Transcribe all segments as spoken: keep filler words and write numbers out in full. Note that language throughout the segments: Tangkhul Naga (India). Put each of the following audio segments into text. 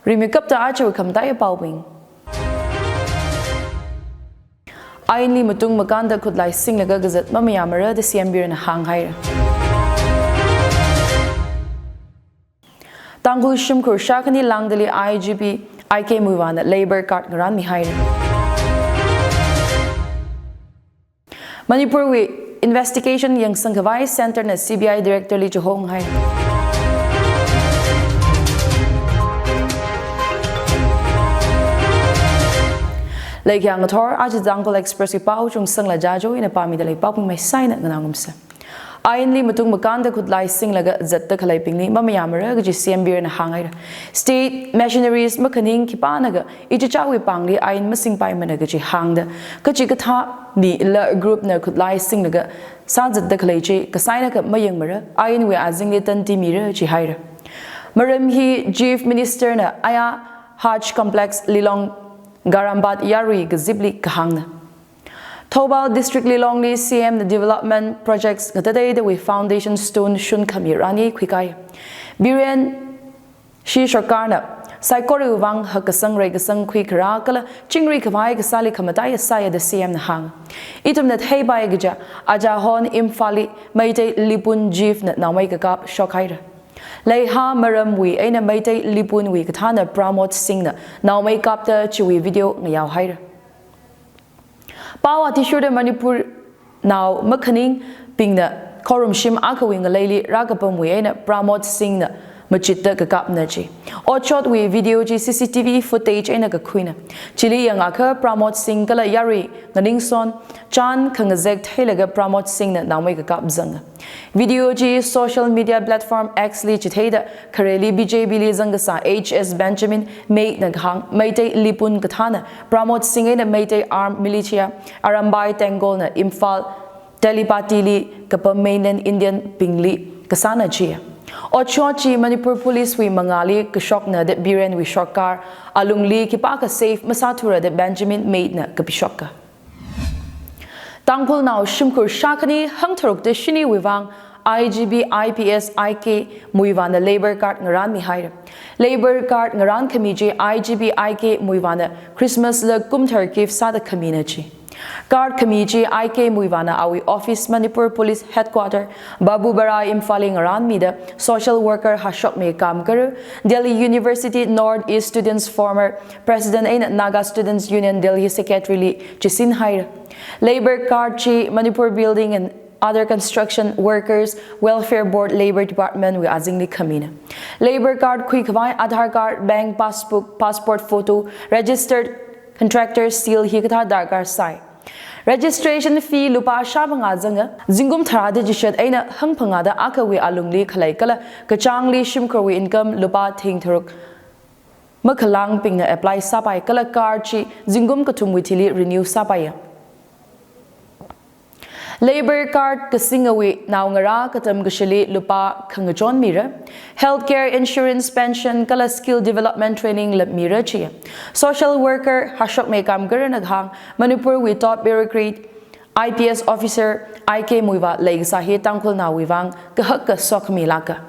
Rimikapta aja khamatai paobing. Ainli matung makānda khutlai singlaga kazat mamayāmara da C M birna hānghaira. Tangkhul shimkhur shākhani Langdali I G P I K Muivahna Labour Card ngarānmihaira. Manipurwui investigation yangsangkhavai Centre na C B I Director li chihonghai. Leikhyang ngathor, aja Tangkhul Express wui pao Chungsangla Jajo ina pāmida lei, paobing maisaina nganāngarumsa. Ainli matung makānda khutlai singlaga zatda khaleibingli mamayāmara kaji C M birna hānghaira. State machineries makhaning khipānakha ichichāwui pāngli ain masingpaimana kaji hāngda, kachikathā mila group na khutlai singlaga sāzatda khalei chi kasainakha mayangmara, ainwui azingli tandi mira jihaira. Maram hi Chief Minister na aya Hajj Complex Lilong Garambat yarui kazipli kahāngna. Thoubal District Lilongli C M na development projects ngatateidawui foundation stone shunkhami rani khuikai. Biren Shi Sarkarna saikora vang hakkasang reikasang khuikharā kala chingri khavai kasāli khamataiya sāya da C M na hāng. Ithumna theipai kaja, aja hon Imphalli Meitei Lipun Chief na naomei kakap shokhaira. Leiha maramwui eina Meitei Lipunwui kathāna Pramod Singh na naomei kapta chiwui video ngayao haira. Pao athishurda Manipurnao makhaningbingna khorumshim akhawui ngaleili rākapamwui eina Pramod Singh na machitda kakapna ji. Otshotwui video chi C C T V footage eina kakhuina. Chili yangakha Pramod Singh kala yarui nganingson chān khangazek theilaga Pramod Singh na naomei kakap zanga. Video chi social media platform X li chitheida khareli B J P li zangkasā H S Benjamin Meik na kahāng, Meitei Lipun kathāna Pramod Singh eina Meitei Armed Militia Arambai Tenggol na Imphal Telipatili kapam mainland Indian bingli kasāna ji. Otshot chi Manipur Police wui mangāli kashokna da Birenwui Sarkar alungli khipākha safe masāthura da Benjamin Meik na kapishoka. Tangkhulnao shimkhur shākhani hangtharukda shiniwui vang I G P I P S I K Muivahna Labour Card ngarānmihaira. Labour Card ngarānkhami chi I G P I K Muivahna Christmas la kumthar gift sāda khamina ji. Card khami chi I K Muivahna awui office Manipur Police Headquarter, Babubara Imphalli ngarānmida social worker Hashokmi Kamkar, Delhi University North East Students former President eina Naga Students Union Delhi Secretary li chisinhaira. Labour Card chi Manipur Building and Other Construction Workers Welfare Board Labour Department wui azingli khamina. Labour Card khuikhavai Aadhaar Card, Bank Passbook, Passport Photo, Registered Contractor Seal hikathā darkar sai. Registration fee lupā shāphangā zanga, zingkum tharāda chishat eina hangphangāda akhawui alungli khalei kala kachāngli shimkhurwui income lupā thing tharuk makhalangbingna apply sāpai kala card chi zingkum kathumwui thili renew sāpaiya. Labour Card kasingawui naongarā katam kashili lupā khangachon mira. Healthcare insurance, pension kala skill development training lepmira chiya. Social worker Hashokmi Kamkarna kahāng, Manipurwui top bureaucrat I P S officer I K Muivah leikasā hi Tangkhulnaowui vang kahaka sokhami lāka.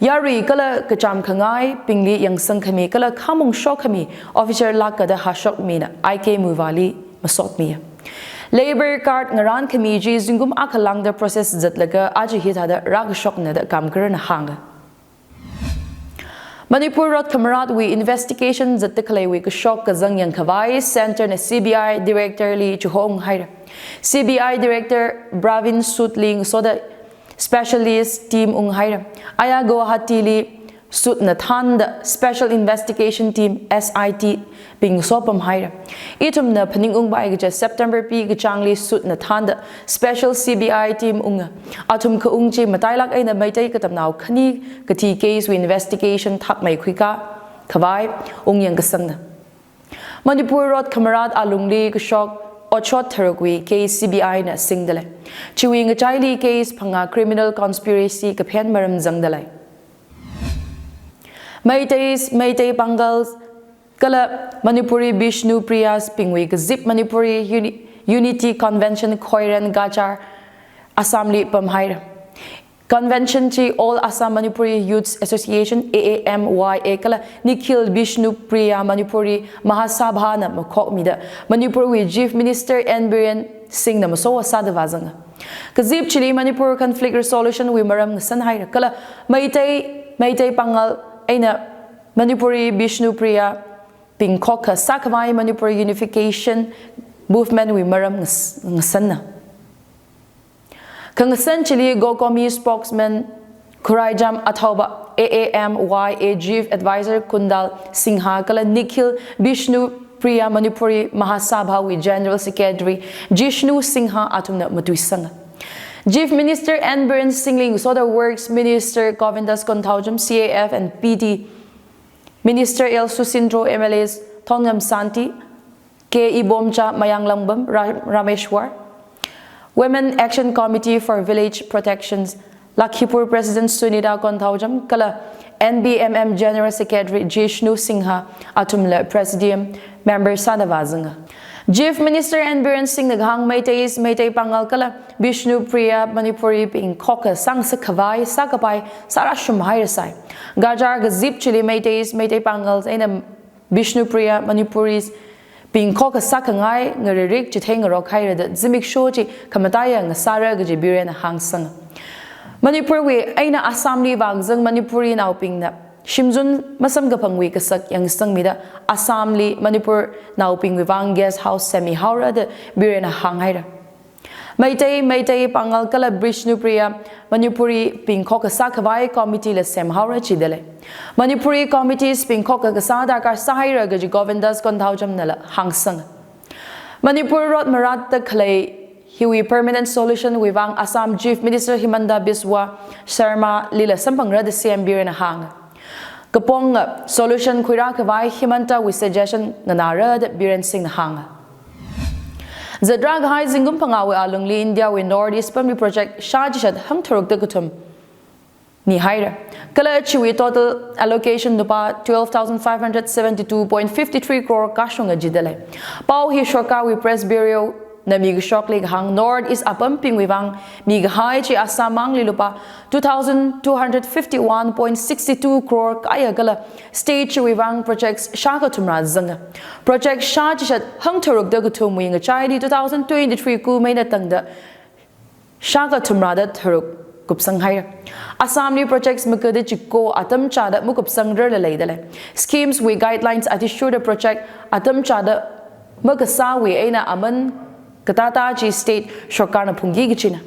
Yarui kala kacham khangaibingli yangsangkhami kala khamong shokkhami officer lāka da Hashokmina I K Muivahli masotmiya. Labour Card ngarānkhami chi zingkum akha lāngda process zatlaga aja hithāda rākashokna da Kamkarna hānga. Manipur Rot Khamaratwui investigation zatda khaleiwui kashok kazang yangkhavai Centre na C B I Director li chihong haira. C B I Director Pravin Sood li ngasoda specialist team unghaira. Aya Guwahati li Sood na thānda Special Investigation Team, S I T, bing sopam haira. Ithumna phaningungpai kaja September pi kachāngli Sood na thānda special C B I team unga. Athum khaung chi matailāk eina Meitei katamnao khani kathi case wui investigation thakmeikhui kakhavai ungyang kasangna. Manipur Rot Khamarat alungli kashok otshot tharukwui case C B I na singda lei. Chiwui ngachaili case phangā criminal conspiracy kaphen maram zangda lei. Meiteis, Meitei Pangals, kala Manipuri Bishnupriyas bingwui kazip Manipuri Uni-, Unity Convention Khoren Cachar Assam li pamhaira. Convention chi All Assam Manipuri Youths Association, A A M Y A, kala Nikhil Bishnupriya Manipuri Mahasabha na makhokmida Manipur wui Chief Minister N Biren Singh na maso sāda vāzanga. Kazip chili Manipur conflict resolution wui maram ngasan haira, kala Meitei, Meitei Pangal eina Manipuri Bishnupriya pingkhok kasā khavai Manipur Unification Movement wui maram ngas-, ngasanna. Khangasan chili GOKOMI spokesman Khuraijam Athauba, A A M Y A Chief Advisor Kundal Singha kala Nikhil Bishnupriya Manipuri Mahasabha wui General Secretary Jishnu Singha athumna matuisanga. Chief Minister N Biren Singh li ngasoda Works Minister Govindas Konthoujam, C A F and P D Minister L Susindro, M L As Thongam Santi, K Ibomcha, Mayang Langbam, Ra-, Rameshwar, Women Action Committee for Village Protections, Lakhipur President Sunita Konthoujam, kala N B M M General Secretary Jishnu Singha athumla Presidium member sāda vāzanga. Chief Minister N Biren Singh na kahāng Meiteis, Meitei Pangal kala Bishnupriya Manipuri pingkhok kasā ngasā khavai sākapai sārāshum haira sai. Gajar kazip chili Meiteis, Meitei Pangal eina Bishnupriya Manipuris pingkhok kasā khangai ngaririk chithei ngarok haira da zimiksho chi khamataiya ngasāra kaji Biren na hāngsanga. Manipur wui eina Assam li vāngzang Manipuri naobingna shimzun masamkaphangwui kasak yangsangmida Assam li Manipur naobingwui vang guest house semmi haora da Biren na hāng haira. Meitei, Meitei Pangal kala Bishnupriya Manipuri pingkhok kasā khavai committee la sem haora chidalei. Manipuri committees pingkhok kasā darkar sāhaira kaji Govindas Konthoujam nala hāngsanga. Manipur rot maratta khalei hiwui permanent solution wui vang Assam Chief Minister Himanta Biswa Sarma lila samphangra da C M Biren na hānga. Kaponga solution khuirā khavai Himanta wui suggestion nganāra da Biren Singh na hānga. Zatrā kahai zingkum phangāwui alungli India wui North East pamli project shā chishat hangtharuk da kathum mihaira. Kala chiwui total allocation lupā twelve thousand five hundred seventy-two point fifty-three crore kashunga jidalei. Pao hi sorkarwui press bureau na mikashokli kahāng North East apambingwui vang mikahai chi Assam mangli lupā two thousand two hundred fifty-one point sixty-two crore kaya kala state chiwui vang projects shākathumrā zanga. Project shā chishat hangtharuk da kathumwui ngachaili two thousand twenty-three kum eina tangda shākathumrāda tharuk kupsang haira. Assam li projects makada chiko atam chāda makupsangrarla leidalei. Schemes wui guidelines athishurda project atam chāda makasāwui eina aman katātā chi state sorkarna phungki kachina.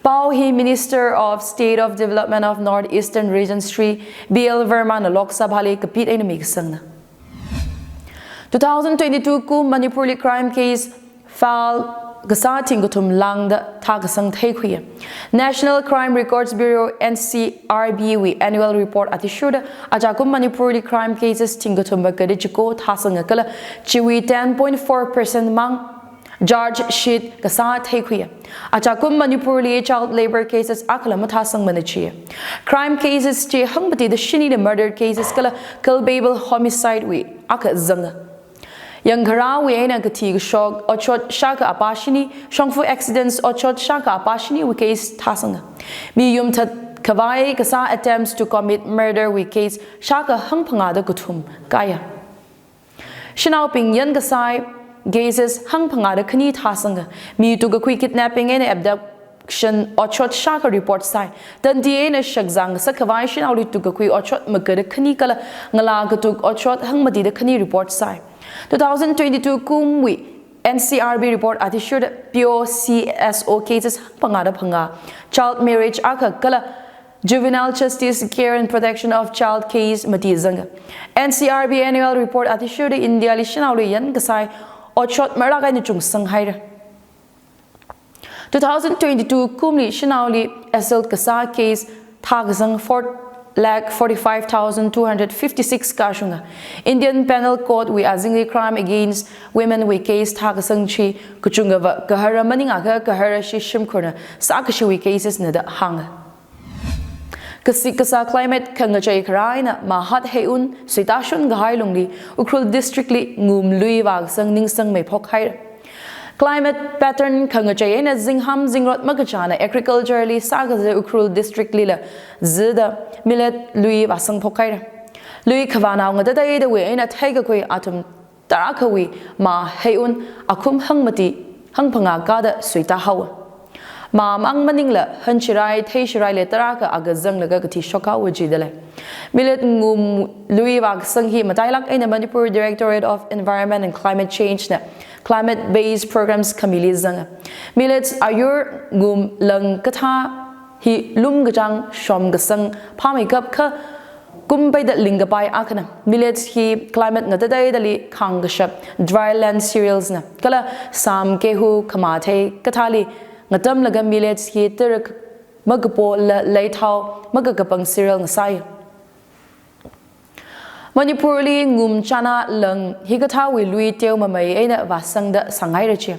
Pao hi Minister of State of Development of North Eastern Region Shri B L Verma na Lok Sabha li kapit eina mikasangna. Two thousand twenty-two kum Manipur li crime case file kasā thingkathum lāngda thākasang theikhuiya. National Crime Records Bureau, N C R B wui annual report athishurda achakum Manipur li crime cases thingkathum makada chiko thāsanga kala chiwui ten point four percent mang charge sheet kasā theikhuiya. Achakum Manipur li child labour cases akhala mathāsangmana chiya. Crime cases chi hangmatida shinina murder cases kala culpable homicide wui akha zanga. Yangkharāwui eina kathi kashok otshot shākha apā shini, shongfa accidents otshot shākha apā shiniwui case thāsanga. Mi yumthat khavai kasā attempts to commit murder wui case shākha hangphangāda kathum kaya. Shanaobing yan kasai cases hangphangāda khani thāsanga. Mi tukakhui kidnapping eina abduction otshot shākha report sai. Tandi eina shakzang kasā khavai shanaoli tukakhui otshot makada khani kala ngalā katuk otshot hangmatida khani report sai. Two thousand twenty-two kumwui N C R B report athishurda P O C S O cases hangphangāda phangā, child marriage akha kala Juvenile Justice Care and Protection of Child case mati zanga. N C R B annual report athishurda India li shanaoli yan kasai otshot marak eina chungsang haira. Two thousand twenty-two kumli shanaoli assault kasā case thākasang four lakh forty-five thousand two hundred fifty-six kashunga. Indian Penal Code wui azingli crime against women wui case thākasang chi kachungkhava gahara maningakha gahara shi shimkhurna sākashiwui cases na da hānga. Kasik kasā climate khangachei kharā eina mahat heiun suitashun kahai lungli Ukhrul District li ngumlui vākasang ningsang meiphok haira. Climate pattern khangachei eina zingham zingrot makachāna agriculture li sākaza Ukhrul district lila zida millet lui vāsangphok haira. Lui khavānao ngatateidawui eina theikakhui athum tarākhawui mā heiun akhum hangmati hangphangā kāda suita haowa. Mā mang maningla hanchirai theishiraili tarākha aga zanglaga kathi shok haowa jidalei. Millet ngum lui vākasang hi matailāk eina Manipur Directorate of Environment and Climate Change na climate based programs khamili zanga. Millet ayur ngum lang kathā hi lum kachāng shom kasang phāmeikap kha kum peida lingkapai akhana. Millet hi climate ngatateidali khāngkashap dry land cereals na. Kala sam, gehu, khamathei kathāli ngatamlaga millet hi tarak makapola leithao makakapang cereal ngasai. Manipur li ngum chana lang hikathāwui lui teo mamei eina vāsangda sāngaira chi.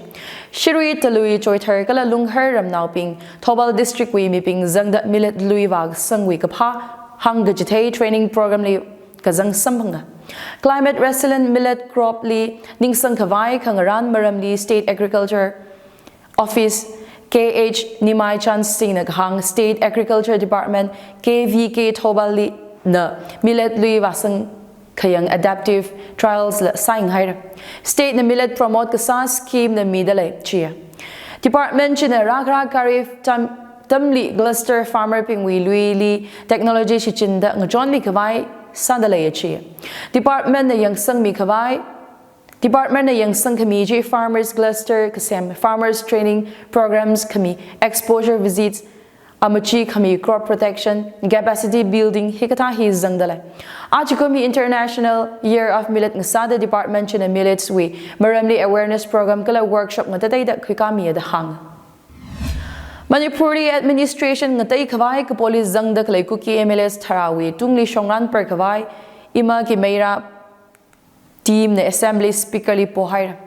Shirui, Talui, Choithar kala Lunghar ramnaobing, Thoubal district wui mibing zangda millet lui vāsangwui kaphā hāngkachithei training program li kazang samphanga. Climate resilient millet crop li ningsang khavai khangarān maramli State Agriculture Office K H Nimai Chand Singh na kahāng State Agriculture Department K V K Thoubal li na millet lui vāsang khayang adaptive trials la sāngaira. State na millet promote kasā scheme na midalei chi. Department china rākhara kharif tam, tamli cluster farmer bingwui luili technology shichinda ngachonmi khavai sādalei chi. Department na yangsangmi khavai Department na yangsang khami chi farmers cluster kasem, farmers training programs khami, exposure visits, amachi khami, crop protection, capacity building hikathā hi zangdalei. Achikum hi International Year of Millet ngasāda department china millets wui maramli awareness program kala workshop ngatateida khuikāmiya da hāng. Manipur li administration ngatei khavai kapoli zangda khalei Kuki M L As tharāwui tungli shongran par khavai Ima Kimeira team na Assembly Speaker li pohaira.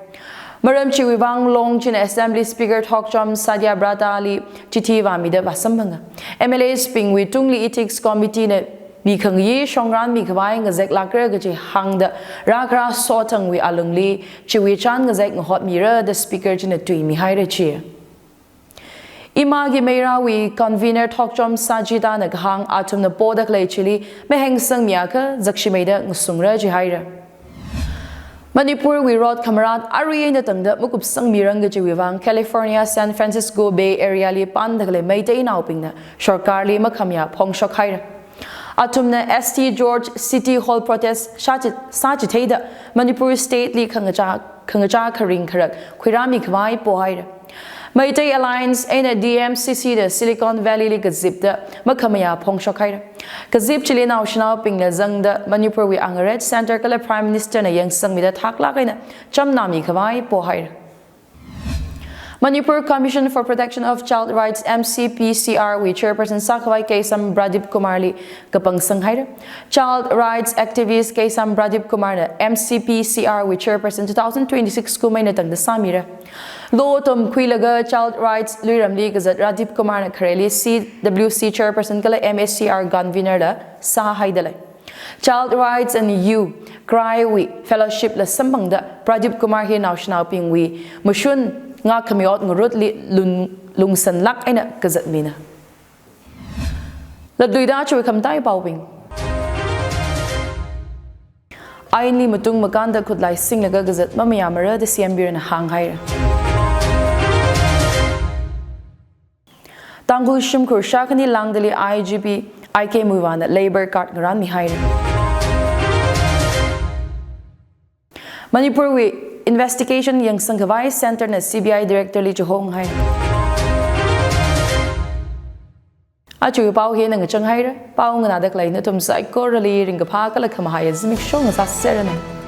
Maram chiwui vang Long china Assembly Speaker Thokchom Satyabrata li chithi vāmida vāsamphanga. M L As bingwui tungli Ethics Committee na mikhangayi shongran mikhavai ngazeklākra kaji hāngda rākhara sothangwui alungli chiwui chān ngazek ngahotmira da Speaker china tuimihaira chi. Ima Kimeirawui convener Thokchom Sajita na kahāng athumna poda khalei chili mahengsangmiakha zakshimeida ngasungra jihaira. Manipurwui rot khamarat arui eina tangda makupsangmirang kajiwui vang California San Francisco Bay Area li panda khalei Meiteinaobingna sorkarli makhamayā phongshok haira. Athumna S T George City Hall protest sāchi-, sāchitheida Manipur State li khangachā, khangachā kharing kharak khuirāmi khavai pohaira. Meitei Alliance eina D M C C da Silicon Valley li kazipda makhamayā phongshok haira. Kazip chili naoshinaobingla zangda Manipurwui angarech Centre kala Prime Minister na yangsangmida thaklāk eina chamnāmi khavai pohaira. Manipur Commission for Protection of Child Rights, M C P C R wui chairperson sākhavai Keisham Pradip Kumar li kapangsang haira. Child rights activist Keisham Pradip Kumar na M C P C R wui chairperson two thousand twenty-six kum eina tangda sāmira. Law tamkhuilaga child rights luiramli kazat Pradip Kumar na khareli C W C chairperson kala M A C R convener la sāhaidalei. Child Rights and Youth, CRY wui fellowship la samphangda Pradip Kumar hi naoshinaobingwui mashun ngākhami ot ngarutli lun-, lungsanlāk eina kazat mina. Latluida chiwui khamataiya paobing. Ainli matung makānda khutlai singlaga kazat mamayāmara da C M Birna hānghaira. Tangkhul shimkhur shākhani Langdali I G P I K Muivahna Labour Card ngarānmihaira. Manipurwui investigation yangsang khavai Centre na C B I Director li chihong haira. Aja pao hina ngachang haira, pao nganāda khalei nathum saikorali ringkaphā kala khamahaiya zimiksho ngasāseranu.